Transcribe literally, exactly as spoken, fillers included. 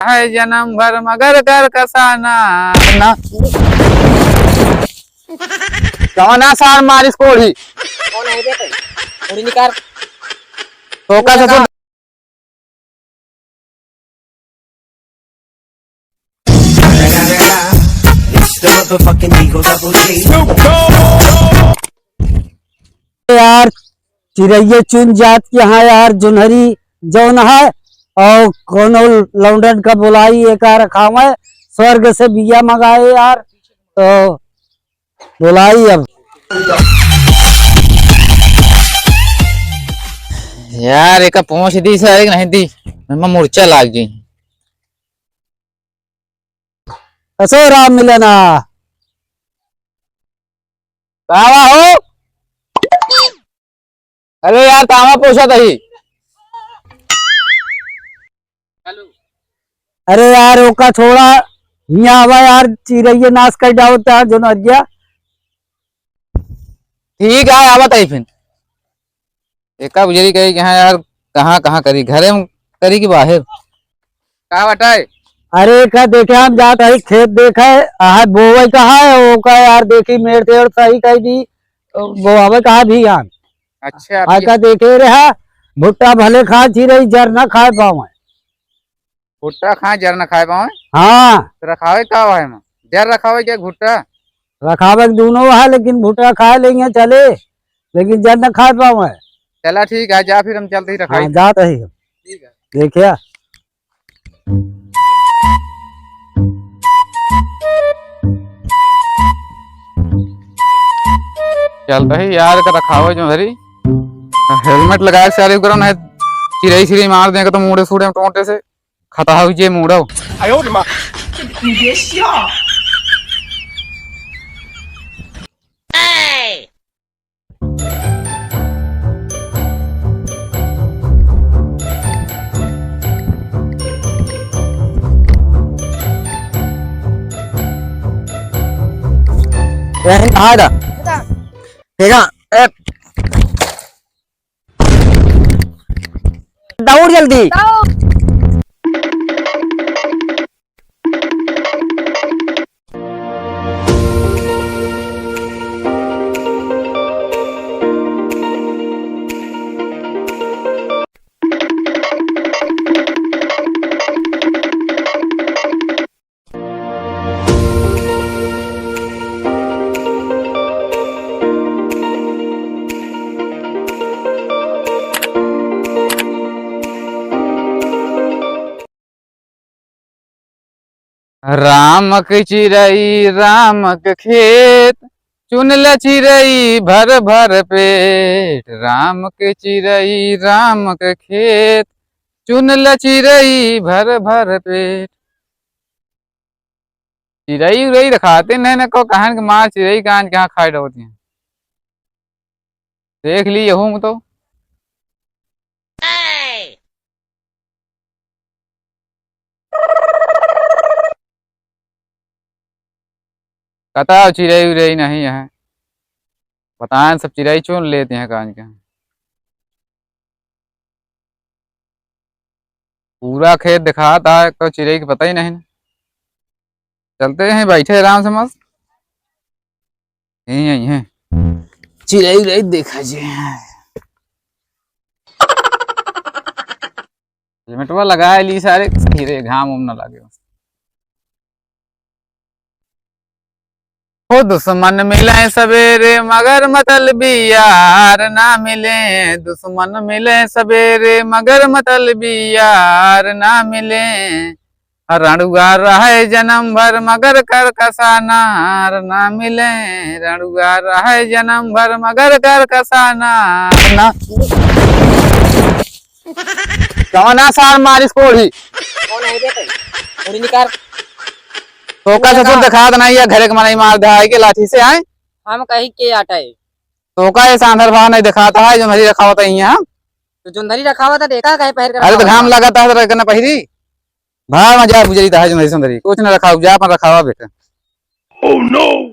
है जन्म भर मगर कर कसाना। ना। कवना सार मारिस कोढ़ी? कौन है बे तू? कोढ़ी निकाल। तो का ससुर? यार, चिरैये चुन जात के यहाँ यार, जोन्हरी जौन है, और कोनो लौंडन का बोलाई, एका रखावे, स्वर्ग से बिया मंगाए यार, तो बोलाई अब। यार, एका पहुँच दी सर, एक नहीं दी, एमा मुर्चा लाग गई। कसो राम मिलना? कावा हो? अरे यार, तामा पोछत ही। अरे यार, ओका छोड़ा, हियाँ आवा यार, चिरैये नाश कर डावत है, जोन्हरिया। ठीक है, आवत ही फिर। एका बुझरी कही कि हाँ यार, कहाँ, कहाँ करी, घरे में करी कि बाहर? का बटाए? अरे, का देखे, हम जात ही खेत देखे, आहा, बोवे का है, ओका यार देखी, मेड़ तेड़ सही कही दी, बोआवे का है बिहान। अच्छा, आज अभी का देखे रहा, भुट्टा भले खा चिरई, जर ना खाए पावे। भुट्टा खाए, जर ना खाए पावे? हाँ। तो रखावे का है में? जर रखावे क्या भुट्टा? रखावे के दोनों है, लेकिन भुट्टा खाए लेंगे चले, लेकिन जर ना खाए पावे। चला ठीक है, जा फिर हम चलते ही रखाई। हाँ, जात ही हम। ठीक है। देखिया। चलता ही यार का रखावे जोन्हरी। हेलमेट लगाए से अरे करो ना, चिरई चिरई मार देंगे तो मुड़े सूड़े टोंटे से खता हो जे मुड़ो। ए, हिंद, हाय दा। ठीक है, ए। दौड़ जल्दी। राम के चिरई राम के खेत, चुन ल चिरई भर भर पेट। राम के चिरई राम के खेत, चुन ल चिरई भर भर पेट। चिरई उरई रखाते नहीं न को कहन के मार चिरई कान के यहाँ खाए डोती हैं। देख ली यहू में तो। कता चिरई उरई नहीं है, बताएं सब चिरई चुन लेते हैं कान के। पूरा खेत दिखात है, तो चिरई के पता ही नहीं। चलते हैं, बैठे आराम से मस्त। यहीं, यहीं है। चिरई उरई देखा जे। हेलमेटवा लगाए ली सारे, सही रे, घाम उम ना लागे। हो दुश्मन मिले सवेरे मगर मतलबी यार ना मिले, दुश्मन मिले सवेरे मगर मतलबी यार ना मिले। रणुआ रहे जन्म भर मगर कर कसा नार ना मिले, रणुआ रहे जन्म भर मगर कर कसा नार ना। कवना सार मारिस कोढ़ी? कौन है बे तू? कोढ़ी निकाल। तोका ससुर दिखात नहीं है, घरे के मनई मार दे है के लाठी से आए। हम कही के आटा है। तोका ये सांधर भाव नहीं दिखाता है, जोन्हरी रखावत ही है। तो जोन्हरी रखावत है, देखा कहे पहर के अरे तो रखावत घाम है। लगाता है तो रख के ना पहिरी। भाव में जा बुझरी ता है जोन्हरी संदरी। कुछ ना रखाओ, जा अपन रखावा बेटा। Oh no!